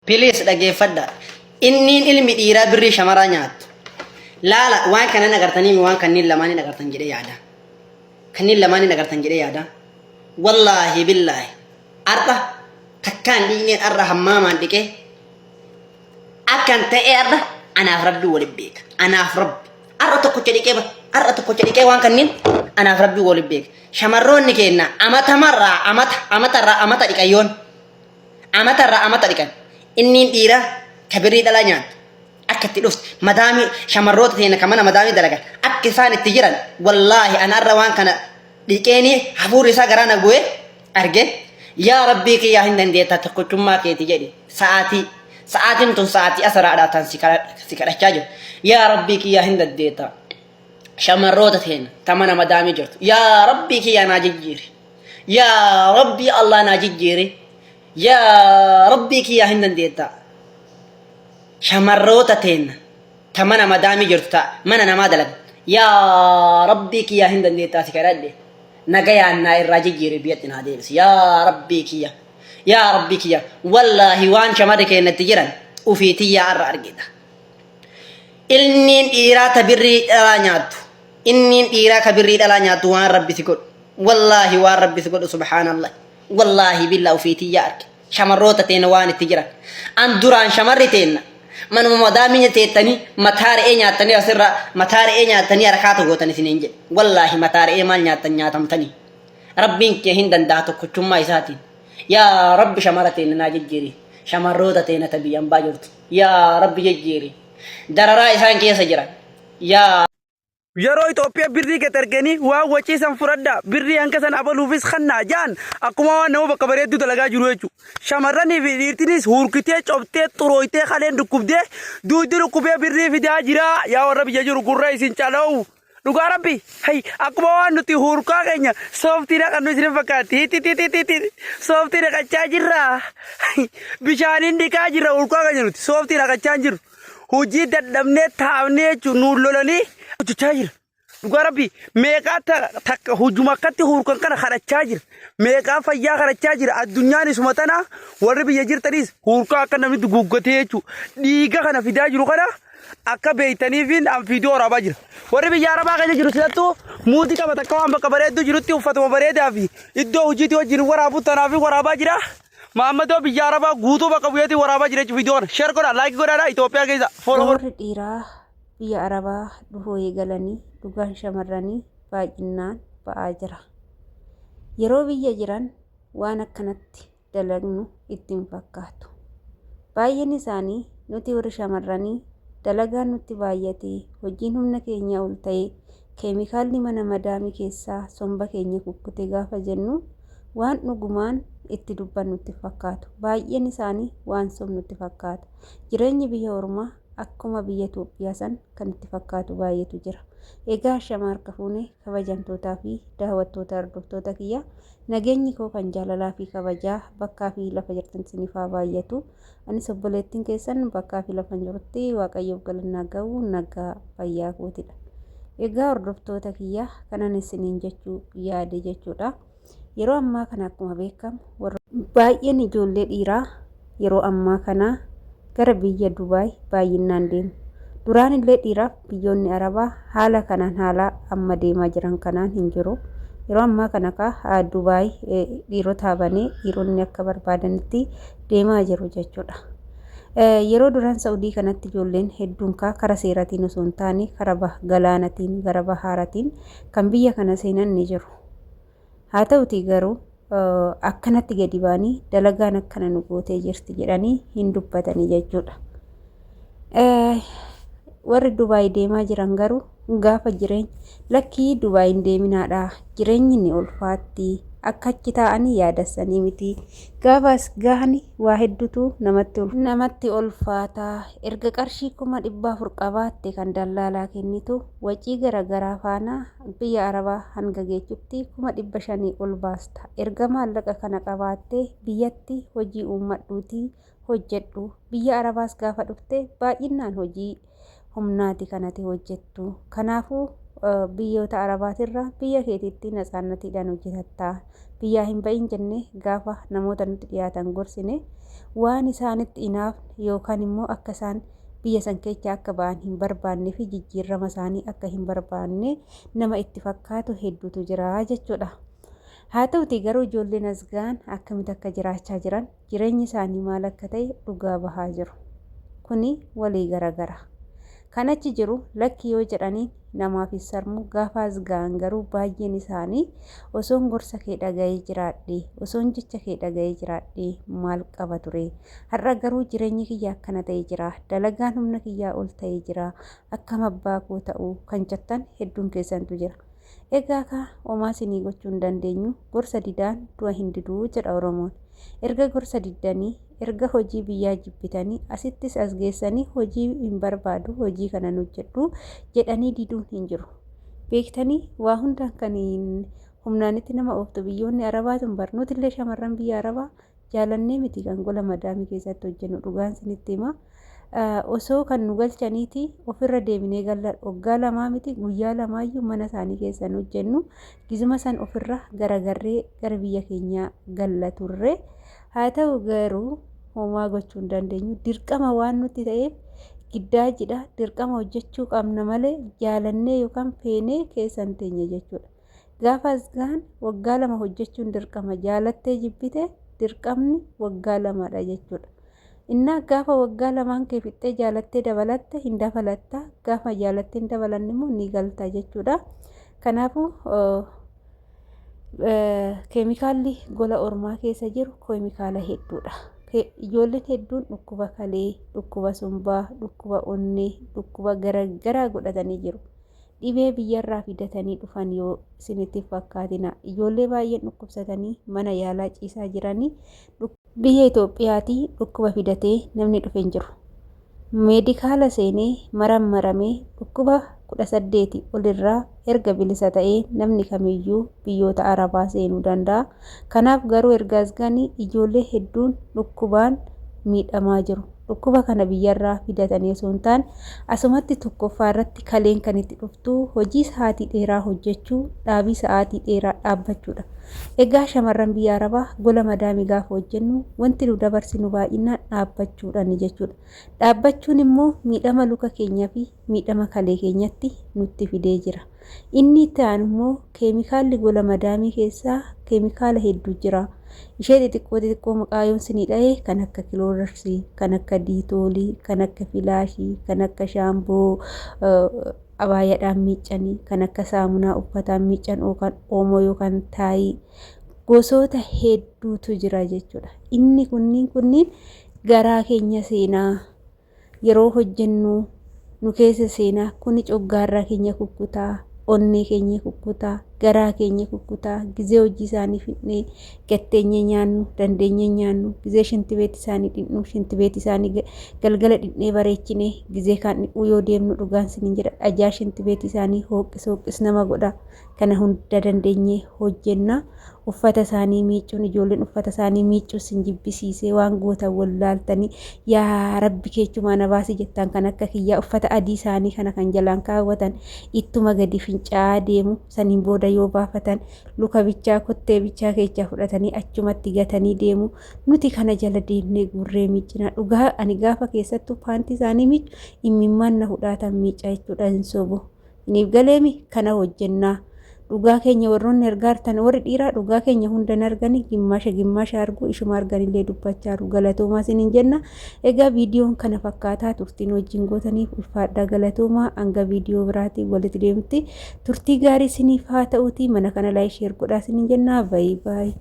Please dhageeffadha. Inniin ilmi dhiiraa birrii shamaraa nyaattu. Laala waan kanan agartanii waan kanneen lamaaniin agartan jedhee yaada. Kanneen lamaaniin agartan jedhee yaada. Wallaahi billaahi. Har'a takkaan dhiigneen har'a hammaamaan dhiqee akkan ta'ee har'a anaaf rabbi waliin beeka. Anaaf rabbi. Har'a tokkocha dhiqee ba. Har'a tokkocha dhiqee waan kanneen anaaf rabbi waliin beeka. Shamarroonni keenya amatamarraa amata amatarraa amata dhiqayyoon. Amata irraa amata dhiqan. Inniin dhiiraa ka birrii dhalaa nyaattu. Akka itti dhufte madaamii shamarroota teenya ka mana madaamii dalagan akka isaan itti jiran wallaahi ana arra waan kana dhiqeenii hafuurri isaa garaa na bu'ee arge yaa rabbii kiyyaa hin dandeetta tokkochummaa keeti jedhi sa'aatii sa'aatiin tun sa'aatii asaraadhaa tan si kadhachaa jiru yaa rabbii kiyyaa hin dandeetta shamarroota teenya ta mana madaamii jirtu yaa rabbii kiyyaa naa jijjiiri Yaa Rabbii Allah naa jijjiiri. Yaa Rabbii kiyyaa hin dandeetta. Shamarroota teenna ta mana madaamii jirtu ta mana namaa dalagu. Yaa Rabbii kiyyaa hin dandeettaa si kadhadhe. Nagayaan naa irraa jijjiiri biyyatti naa deebisi. Yaa Rabbii kiyya. Yaa Rabbii kiyya. Wallaahi waan shamarri keenyatti jiran ufii tiyyaa arra argita. Ilmiin dhiiraa ta birrii dhalaa nyaattu. Inniin dhiiraa ka birrii dhalaa nyaattu waan rabbi si godhu. Wallaahi waan rabbi si godhu subhaanallah. Wallaahi billaa ufii tiyyaa arge. Shamarroota teenna waan itti jiran. An duraan shamarri teenna. Manuma madaamii teettanii mataa re'ee nyaattanii asirraa mataa re'ee nyaattanii harakaata gootan isiniin jedhe. Wallaahi mataa re'ee maal nyaattan nyaatamtanii. Rabbiin kee hin danda'a tokkochummaa isaatiin. Yaa rabbi shamara teenna naa jijjiiri. Shamarroota teenna ta biyya ambaa jirtu. Yaa rabbi jijjiiri. Dararaa isaan keessa jiran. Yaa Yeroo Itoophiyaa birrii gad erganii waan wacii san fudhadhaa birrii hanga san abaluufis kannaa jaan akkuma waan nama bakka bareedduu dalagaa jiru jechuudha. Shamarranii fi dhiirtinis hurkitee cobxee xurooytee kaleen dhukkubdee duuddi dhukkubee birrii fidaa jira yaa warra biyya jiru gurra isin calawu. Dhugaa rabbi hay akkuma waan nuti hurkaa keenya sooftii naqannu isin fakkaatti hititititi sooftii naqachaa jirra bishaaniin dhiqaa jirra hurkaa keenya nuti sooftii naqachaa hin jirru. Hojii dadhabnee taa'amnee jechuun nuun lolanii hojjechaa jira. Dhugaa rabbi meeqaa takka hojuma akkatti hurkan kana kadhachaa jira. Meeqaa fayyaa kadhachaa jira. Addunyaan isuma tana warri biyya jirtanis hurkaa akka namni duguuggatee jechuudha. Dhiiga kana fidaa jiru kana akka beektaniifiin an viidiyoo waraabaa jira. Warri biyya Arabaa keessa jiru silattuu muutii qaba takka waan bakka bareedduu jirutti uffatuma bareedaa fi iddoo hojiitii wajjin waraabu tanaaf waraabaa jira. Maammadoo biyya Arabaa guutuu bakka bu'eetii waraabaa jira jechuudha viidiyoo kana. Share godhaa, like godhaadhaa Itoophiyaa keessa follow godhaa. Warri dhiiraa biyya Arabaa dhufuu eegalanii dhugaan shamarranii baay'innaan ba'aa jira. Yeroo biyya jiran waan akkanatti dalagnu itti hin fakkaatu. Baay'een isaanii nuti warri shamarranii dalagaan nutti baay'atee hojiin humna keenyaa ol ta'ee keemikaalli mana madaamii keessaa somba keenya kukkute gaafa jennu waan dhugumaan itti dubbannu itti fakkaatu. Baay'een isaanii waan sobnu itti fakkaata. Jireenyi biyya ormaa akkuma biyya Itoophiyaa san kan itti fakkaatu baay'eetu jira. Egaa ashama harka fuune kabajamtootaa fi daawwattoota hordoftoota kiyya nageenyi koo kan jaalalaa fi kabajaa bakkaa fi lafa jirtan isiniif haa baay'atu. Anis obboleettiin keessan bakkaa fi lafa jirutti Waaqayyoof galannaa ga'u nagaa fayyaa kootidha. Egaa hordoftoota kiyya kanan isiniin jechuu yaade jechuudha. Yeroo ammaa kana akkuma beekamu warra baay'een ijoollee dhiiraa yeroo ammaa kana gara biyya Dubaay baay'innaan deemu. Duraan illee dhiiraaf biyyoonni Arabaa haala kanaan haala amma deemaa jiran kanaan hin jiru. Yeroo ammaa kana kaa Dubaay dhiirotaa banee dhiironni akka barbaadanitti deemaa jiru jechuudha. Yeroo duraan Sa'udii kanatti ijoolleen hedduun kaa kara seeratiin osoo hin taane kara galaanatiin gara bahaaratiin kan biyya kana seenan ni jiru. Haa ta'utii garuu akkanatti gadi ba'anii dalagaan akkana nu gootee jirti jedhanii hin dubbatanii jechuudha. Warri Dubaay deemaa jiran garuu gaafa jireenya lakkii Dubaay hin deeminaadha jireenyi ni ulfaatti akka achi taa'anii yaadassanii miti gaafa as gahani waa hedduutu namatti ulfaata erga qarshii 400,000 qabaatte kan dallaalaa kennitu wacii garagaraa faana biyya Arabaa hanga geechutti 500,000 ol baasta erga maallaqa kana qabaatte biyyatti hojii uummadhuutii hojjedhu. Biyya Arabaas gaafa dhufte baay'innaan hojii humnaati kan ati hojjettu. Kanaafuu biyyoota Arabaatirra biyya keetiitti natsaannatiidhaan hojjetatta. Biyyaa hin ba'in jennee gaafa namoota nutti dhiyaatan gorsine waan isaanitti inaafne yookaan immoo akka isaan biyya san keessa akka ba'an hin barbaanne fi jijjiirama isaanii akka hin barbaanne nama itti fakkaatu hedduutu jira jechuudha. Haa ta'uti garuu ijoolleen as ga'an akkamitti akka jiraachaa jiran jireenyi isaanii maal akka ta'e dhugaa bahaa jiru. Kuni walii garagara. Kan achi jiru lakki yoo jedhaniin namaaf hin sarmu gaafa as ga'an garuu baay'een isaanii osoon gorsa kee dhaga'ee jiraadhe osoon jecha kee dhaga'ee jiraadhe maal qaba ture har'a garuu jireenyi kiyya akkana ta'ee jira dalagaan humna kiyyaa ol ta'ee jira akkam abbaa koo ta'uu kan jettan hedduun keessantu jira. Egaa kaa homaa isinii gochuu hin dandeenyu gorsa didaan du'a hin diduu jedha Oromoon. Erga gorsa diddanii erga hojii biyyaa jibbitanii asittis as geessanii hojii hin barbaadu hojii kana hin hojjedhu jedhanii diduun hin jiru. Beektanii waa hundaan kan humnaanitti nama ooftu biyyoonni Arabaa tun barnootillee shamarran biyya Arabaa jaalannee miti kan gola madaamii keessatti hojjennu dhugaan sinitti hima. Osoo kan nu galchaniiti ofirra deebinee galla waggaa lamaa miti guyyaa lamaayyuu mana isaanii keessan hojjennu gizuma san ofirra garagarree gara biyya keenyaa galla turre. Haa ta'u garuu homaa gochuu hin dandeenyu dirqama waan nutti ta'eef giddaa jidha dirqama hojjechuu qabna malee jaalannee yookaan feenee keessan teenya jechuudha. Gaafa as gahan waggaa 2 hojjechuun dirqama. Jaalattee jibbite dirqamni waggaa lamadha jechuudha. Innaa gaafa waggaa lamaan kee fixxee jaalattee dabalatte hin dabalatta. Gaafa jaalattee hin dabalanne immoo ni galta jechuudha. Kanaafuu keemikaalli gola ormaa keessa jiru keemikaala hedduudha. Ijoolleen hedduun dhukkuba kalee, dhukkuba sombaa, dhukkuba onnee, dhukkuba garagaraa godhatanii jiru. Dhibee biyyarraa fidatanii dhufan yoo isinitti hin fakkaatina. Ijoollee baay'een dhukkubsatanii mana yaalaa ciisaa jiranii biyya Itoophiyaatii dhukkuba fidatee namni dhufe hin jiru. Meedikaala seenee marammaramee dhukkuba 18 olirraa erga bilisa ta'ee namni kamiyyuu biyyoota Arabaa seenuu danda'a. Kanaaf garuu erga as ga'anii ijoollee hedduun dhukkubaan miidhamaa jiru. Dhukkuba kana biyyarraa fidatanii osoo hin taane asumatti tokkoffaa irratti kaleen kan itti dhuftu hojii sa'aatii dheeraa hojjechuu, dhaabii sa'aatii dheeraa dhaabbachuudha. Egaa shamarran biyya Arabaa gola madaamii gaafa hojjennu wanti nu dabarsinu baay'inaan dhaabbachuudhaani jechuudha. Dhaabbachuun immoo miidhama luka keenya fi miidhama kalee keenyatti nutti fidee jira. Inni itti aanu immoo keemikaalli gola madaamii keessaa keemikaala hedduu jira. Ishee xixiqqoo xixiqqoo maqaa yoon sinii dha'e kan akka kiloorarsii, kan akka diitoolii, kan akka filaashii, kan akka shaamboo abaayaadhaan miiccanii, kan akka saamunaa uffataan miiccan yookaan oomoo yookaan taayii gosoota hedduutu jira jechuudha. Inni kunniin kunniin garaa keenya seenaa yeroo hojjennu nu keessa seenaa kuni coggaarraa keenya kukkutaa onnee keenya kukkutaa garaa keenya kukkutaa gizee hojii isaanii fixnee gatteenye nyaannu dandeenye nyaannu gizee shintibeeti isaanii dhinnu shintibeeti isaanii galgala dhinnee bareechine gizee kaan dhiquu yoo deemnu dhugaan sinin jedha dhajaa shintibeeti isaanii hooqqis hooqqis nama godha kana hunda dandeenye hojjenna Uffata isaanii miiccuun ijoolleen uffata isaanii miiccuu sin jibbisiisee waan gootan wallaaltanii yaa rabbi keechumaa na baasi jettan kan akka kiyyaa uffata adii isaanii kana kan jalaan kaawwatan ittuma gadi fincaa'aa deemu saniin booda yoo baafatan luka bichaa kottee bichaa keechaa fudhatanii achumatti gatanii deemu nuti kana jala deemnee guurree miiccina dhugaa ani gaafa keessattuu paantii isaanii miiccu immimmaan na hudhaatan miicca jechuudha hin sobu. Iniif galeemi kana hojjennaa. Dhugaa keenya warroonni argaartan warri dhiiraa dhugaa keenya hunda hin argani gimmaasha gimmaasha argu ishuma arganillee dubbachaaru galatoomaa isiniin jenna. Egaa viidiyoon kana fakkaataa turtiin wajjin gootaniif ulfaadhaa galatoomaa hanga viidiyoo biraatiin walitti deemti turtii gaarii isiniif haa ta'uuti mana kana laayik sheer godhaa isiniin jenna bayi bayi.